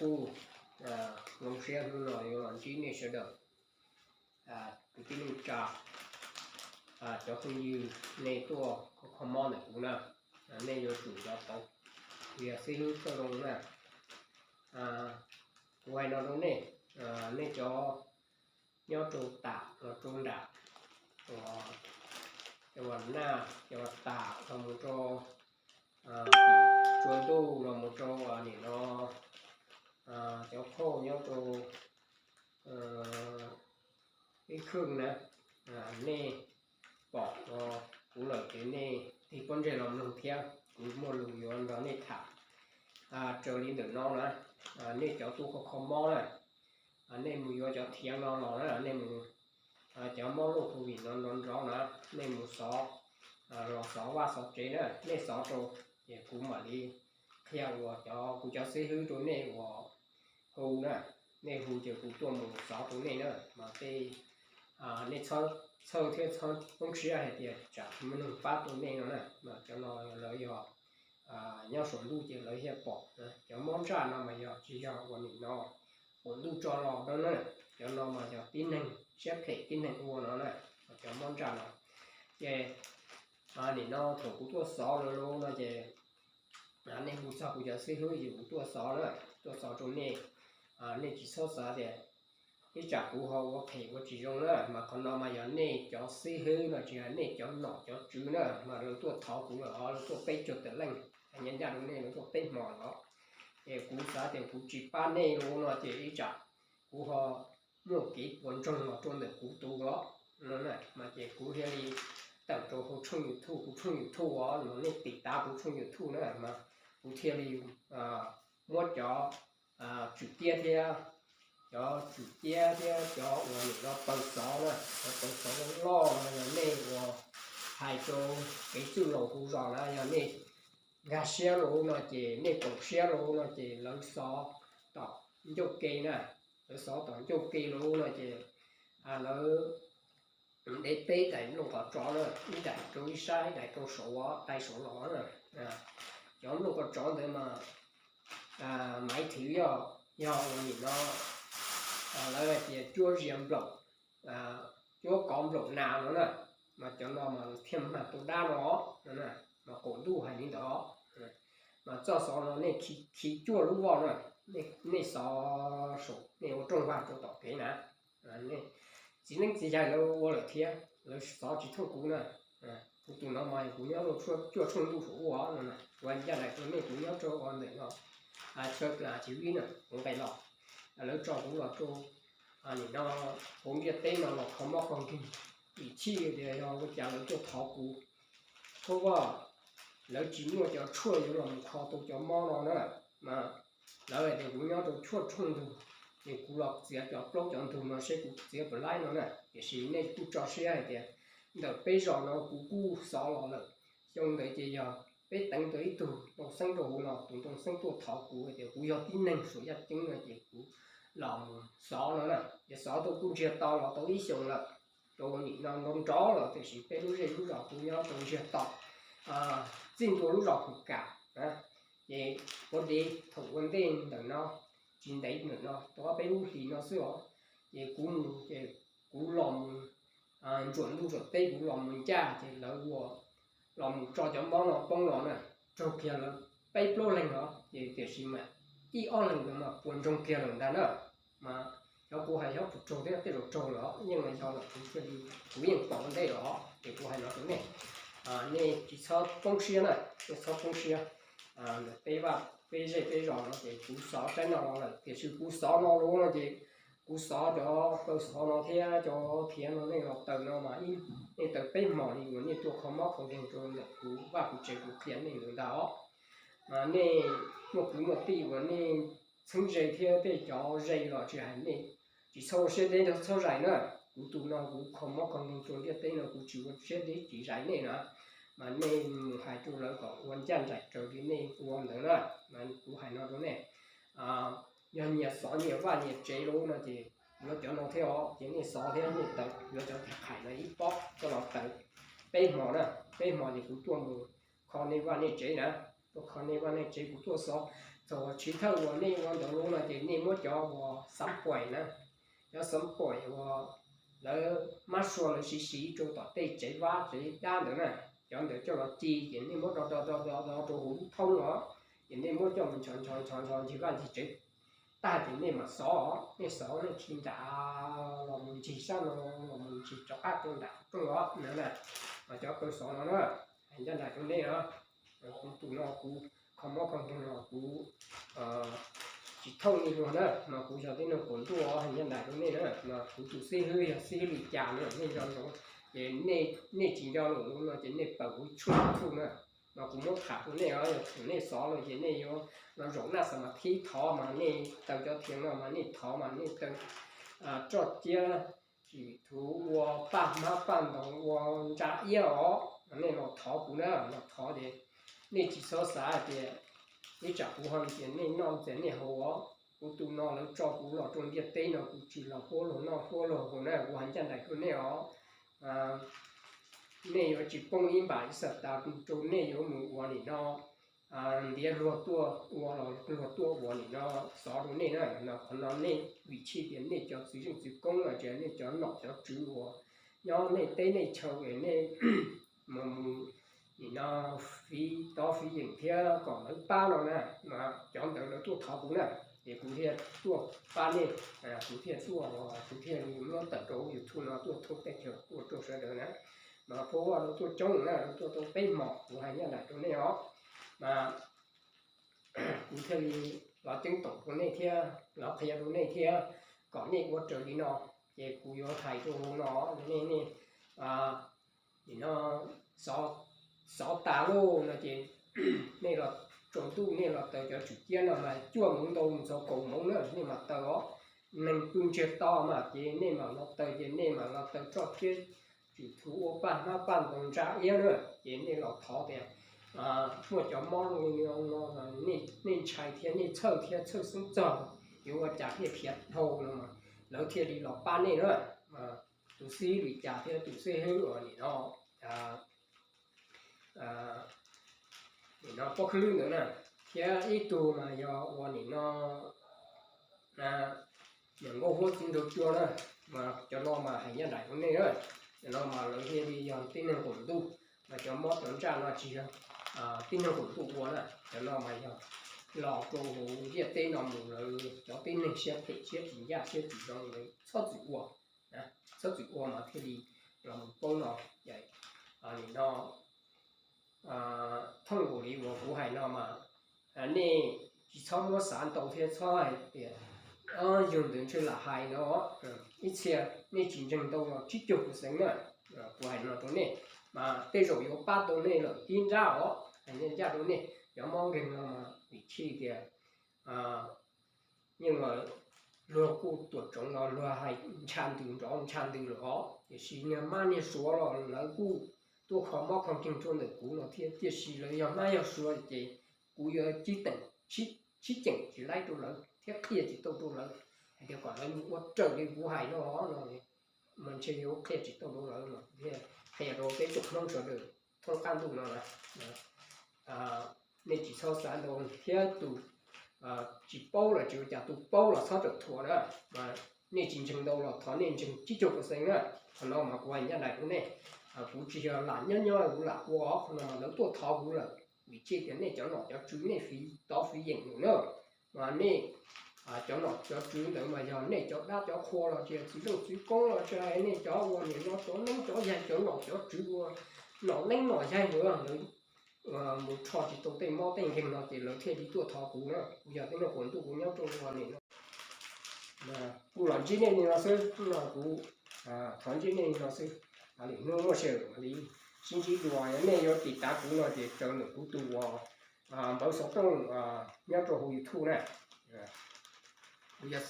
Kuj zoo siab hnub no yuav los ntsib nej sawv daws, kwv tij neej tsa, cov phooj ywg, nej tuaj kho kho mob ntawm kuv na. Nej yuav tsum cov tau, yog xib hwb txoj zoo na. Kuv hais no rau nej, nej cov nyob rau tam los rau nram, cov Naj, cov tam los mus rau Tsua Ntuj, los mus rau nim no cov khauj nyob rau ib khwj na, nej pom kuv lawm ces nej tig pob ntseg los mloog thiab, kuv muaj lus yuav nrog nej tham. Raws li ntawm no na, nej cov tuaj kho kho mob na, nej mus yuav cov thiav no los na, nej mus, cov mob loj covid no nrov nrov na, nej mus xov, los xov vaj xov tsev na, nej xov rau, ces kuv mam li qhia uas cov, kuv cov xib hwb rau nej uas hu na, nej hu ces kuv tuaj mus xov rau nej na, mas tej nej txhawj thiab txhob poob siab hais tias tsam tsis muaj neeg pab tau nej no na, mas cov no lawv yog nyob saum ntuj ces lawv thiaj pom. Cov mob ntsaj no mas yog tsis yog uas nim no saum ntuj tso los no na, cov no mas yog tib neeg siab phem tib neeg ua no na, cov mob ntsaj no. Ces nim no thaum kuv tuaj xov lawv no ces nej hu txog kuv cov xib hwb ces kuv tuaj xov na, tuaj xov rau nej. Nej tsis txhob xav tias ib tsam kuv ho ua phem ua tsis zoo na, mas qhov no mas yog nej cov xib hwb no tsis yog nej cov nom cov tswv na, mas lawv tuaj thov kuv lawm os, lawv tuaj peb caug tawm leej, hais ncaj ncaj rau nej, lawv tuaj peb hmo lawm os. Es kuv xav tias kuv tsis pab nej los no ces ib tsam kuv ho muaj kev puas ntsoog los rau ntawm kuv tus los no na, mas ces kuv thiaj li tawm rau hauv tshooj YouTube, kuv tshooj YouTube os, nej tiv tav kuv tshooj YouTube na, mas kuv thiaj li muab cov tswm ciab thiab, cov tswm ciab thiab cov uas nim no paws xov na, cov paws xov loj loj no yog nej uas hais rau kev txwj laus kuv zos na, yog nej nkag siab los no ces nej koom siab los no ces lawv xov tom ncauj ke na, lawv xov tom ncauj ke los no ces lawv de peb daim nplooj qos tsov na, ib daim rau ib sab, ib daim rau saud, taw saud los na. Cov nplooj qos tsov ntawd mas maiv thwv yog, yog uas nim no lawv hais tias cuab zias nplaum, cuab kov nplaum nas no na, mas cov no mas thiaj mag tau dab no no na, mas qaum ntuj hais li ntawd. Mas txoj xov no nej khi cuaj lub voj na, nej xov saum, nej ua rooj vag rau tom kev na. Txiv neeb txiv yaig lawv ua lawm thiab, lawv xov tsis thooj kuv na. Kuv tus no mas kuv nyob rau cuaj tshooj ntuj saum ua no, ua ncaj nraim rau nej, kuv nyob rau ua ntawm no, chaw tsis vib na, kuv nqes los, lawv tso kuv los rau nim no hauv ntiaj teb no los kho mob kho nkeeg. Vim chij tias yog ua cas lawv tuaj thov kuv, thov vaj, lawv tsis muaj cov tshuaj yuav los mus kho tau cov mob no na, mas lawv hais tias kuv nyob rau cuaj tshooj ntug, ces kuv los txiav cov plaub cov ntug no seb kuv txiav puas laib no na, tiam sis nej kuj tso siab hais tias ntawm peb zos no kuv kuj xov los lawm. Xyoo ntawd ces yog peb teev tau ib tug ntoo xeeb rau hauv no, tus ntoo xeeb tuaj thov kuv hais tias kuv yog tib neeg suam yaj ceeb no ces kuv los mus xov no na, ces xov tau kuj ntsiag to los tau ib xyoos lawm. Rau nim no nrov nrov los tiam sis peb lub zej lub zos kuv nyob rau ntsiag to, txij ntua lub zos Phuv Kam, ces ua dev thaum ua ntej ntawm no, tsis ntev ntawm no tau ob peb lub hlis no xwb os, ces kuv mus ces kuv los mus ntsuam ntuj ntsuam teb, kuv los mus ncaj ces lawv ua los mus tso cov mob no poob los na, raug kiag lawv peb plaub leeg os, ces tiam sis mas ib ob leeg ntawd mas puas ntsoog kiag lawm ntag na. Mas cov kuv hais xyov puas raug thiab, tej zaum raug lawm os, yeej mas yog lawm kuv thiaj li, kuv yeej pom ua ntej los, ces kuv hais no rau nej, nej tsis txhob poob siab na, nej txhob poob siab. Ntawm peb vaj peb zej peb zos no ces kuv xov saib no los lawm, tiam sis kuv xov no los no ces kuv xov cov kaw xov no thiab cov thiav no nej los taws no mas ib, nej taws peb hmos li uas nej tuaj kho mob kho nkeeg rau ntawm kuv vaj kuv tsev kuv qhia nej lawm ntag os. Mas nej muaj kwv muaj tij uas nej txheeb ze thiab tej cov ze los tsis hais nej, tsis txhob ua siab deb txhob zais na. Kuv tus no kuv kho mob kho nkeeg rau ntiaj teb no kuv tsis ua siab deb tsis zais nej na. Mas nej mus hais rau lawv kom ua ncaj nraim raws li nej ua ntawd na. Mas kuv hais no rau nej, yog nyias xov nyias vaj nyias tsev lawm no ces yuav cov no thiab os, ces nej xov thiab nej taws yuav cov tiv qhaim no ib pob coj los taws peb hmo na, peb hmo ces kuv tuaj mus kho nej vaj nej tsev na, tuaj kho nej vaj nej tsev kuv tuaj xov. Thaum chiv thawj uas nej ua ntawv lub no ces nej muab cov uas xav pais na, cov xav pais uas lawv mab sua lawv siv siv rau tom tej tsev vab tsev dab ntawd na, cov ntawd coj los ci ces nej muab do do do do do rau hauv lub thoob os, ces nej muab coj mus nchos nchos nchos nchos ncig vaj ncig tsev tag ces nej mam xov, nej xov nej khi nram los mus ncig sab no, los mus ncig rov qab rau nram rooj os na. Mas cov kaw xov no na, hais ncaj nraim rau nej os, kuv tus no kuv kho mob kho nkeeg no kuv tsis thooj li luag na, mas kuv yog tib neeg quas ntuj os, hais ncaj nraim rau nej na, mas kuv tus xib hwb yog xib hwb li cas na, nej nco ntsoov, ces nej tsis nco lawm no ces nej pawm kuv tshuaj thuj na. Mas kuv muab tham rau nej os, yog thaum nej xov lawm ces nej yuav los zaum naj xam mas thib thov mas nej taw cov thiav no mas nej thov mas nej taw roj ciab, tsis thuv ua paj hmab paj ntoos ua ntsa iab os, nej los thov kuv na, los thov ces nej tsis txhob xav hais tias ib tsam kuv ho tias nej noj ntxias nej haus os. Kuv tus no lawv tso kuv los rau ntiaj teb no kuv tsis los huab luag noj huab luag haus na, kuv hais ncaj nraim rau nej os. Nej yuav tsis poob ib npam ib xav tas rau nej yuav mus ua nim no ntiav luag tuaj ua los luag tuaj ua nim no xov rau nej na. Qhov no nej vim txhij tias nej cov txiv zeej txiv koob los tsis nej cov nom cov tswv uas nyob nej teb nej chaw es nej mus mus nim no fiv tov fiv yeem thiab kom lawv pab no na, mas cov ntawd lawv tuaj thov kuv na, ces kuv thiaj tuaj pab nej, kuv thiaj tuaj, kuv thiaj li muab tawm rau YouTube no tuaj thoob teb chaws tuaj rau sawv daws na. Mas pab ua lawv tuaj coob na, lawv tuaj tau peb hmos, kuv hais ncaj nraim rau nej os. Mas kuv thiaj li los ceeb toom rau nej thiab los qhia rau nej thiab kom nej ua raws li no. Ces kuv yuav hais rau hauv no, nej, nej nim no xov tas lauj no ces nej los tsaus ntuj nej los taws cov tswm ciab no mas cuaj moov ntau mus txog kaum moov na nej mam taws os. Neeg pw ntsiag to mas ces nej mam los taws ces nej mam los taws roj ciab, tswm thuv ua paj hmab paj ntoos ntsa iab na, ces nej los thov tias muaj cov mob zoo li no no, nej ntshai thiab nej txhawj thiab txhawj xeeb txog yuav ua cas thiaj khiav dhau no mas lawv thiaj li los pab nej na. Tus xib hwb li cas thiab tus xib hwb uas nim no, nim no pob khwb lwb ntawd na, thiab ib tug mas yog ua nim no niam nkauj huab txiv nraug cua na, mas cov no mas hais ncaj nraim rau nej na, cov no mas lawv thiaj li yog tib neeg quas ntuj, mas cov mob cov ntsaj no tsis yog tib neeg quas ntuj ua na, cov no mas yog los rau hauv ntiaj teb no mus lawv cov tib neeg siab phem siab tsis ncaj siab tsis zoo lawv txhob txwm ua, txhob txwm ua mas thiaj li los mus poob no. Nim no thooj nkaus li uas kuv hais no mas nej tsis txhob muab xav ntau thiab txhob hais tias yug ntawd ntshe lam hais no, ib txhia nej tsis ntseeg ntau los tsib caug percent na, kuv hais no rau nej, mas tej zaum yuav pab tau nej lawm tib nrab os, hais ncaj rau nej cov mob nkeeg no mas vim txhij tias yeej luag kuj tuam tsoov los luag hais ntsha ntws nrov ntsha ntws lawm os, tiam sis niag mab niag suav los lawv kuj tuaj kho mob kho nkeeg rau ntawm kuv no thiab, tiam sis lawv yog mab yog suav ces kuv yuav tib teem sib ceem tsis laib rau lawv thiab qhia tsis tau rau lawv hais tias kom lawv mus ua raws li kuv hais no no, mas ntshe yuav qhia tsis tau rau lawv no, qhia rau peb tsoom Hmoob sawv daws thoob qab ntuj no na. Nej tsis txhob xav ntau thiab tus tsis paub los tsis ua cas, tus paub los txhob rawm thuam na, mas nej tsis ntseeg ntau los thov nej ntseeg tsib caug percent na. Qhov no mas kuv hais ncaj nraim rau nej, kuv tsis yog lam nyob nyob kuv lam ua os, qhov no mas lawv tuaj thov kuv lawm, vim txhij tias nej cov nom cov tswv nej fiv tov fiv yeem lawm na, mas nej cov nom cov tswv ntawd mas yog nej cov dab cov qhua los tsis yog txiv zeej txiv koob los tsis hais nej cov ua nim no cov neeb cov yaig cov nom cov tswv ua nom neeb nom yaig ntawd lawv mus rho tsis tau tej mob tej nkeeg no ces lawv thiaj li tuaj thov kuv na. Kuv yog tib neeg quas ntuj kuv nyob rau ua nim no kuj los ntsib nej li no xwb no, kuv thov ntsib nej li no xwb. Lwm hnub muaj sij hawm mam li sib ntsib dua, yog nej yuav tiv tav kuv no ces raws ntawm kuv tus uas npawb xov tooj nyob rau hauv YouTube na. Kuv yog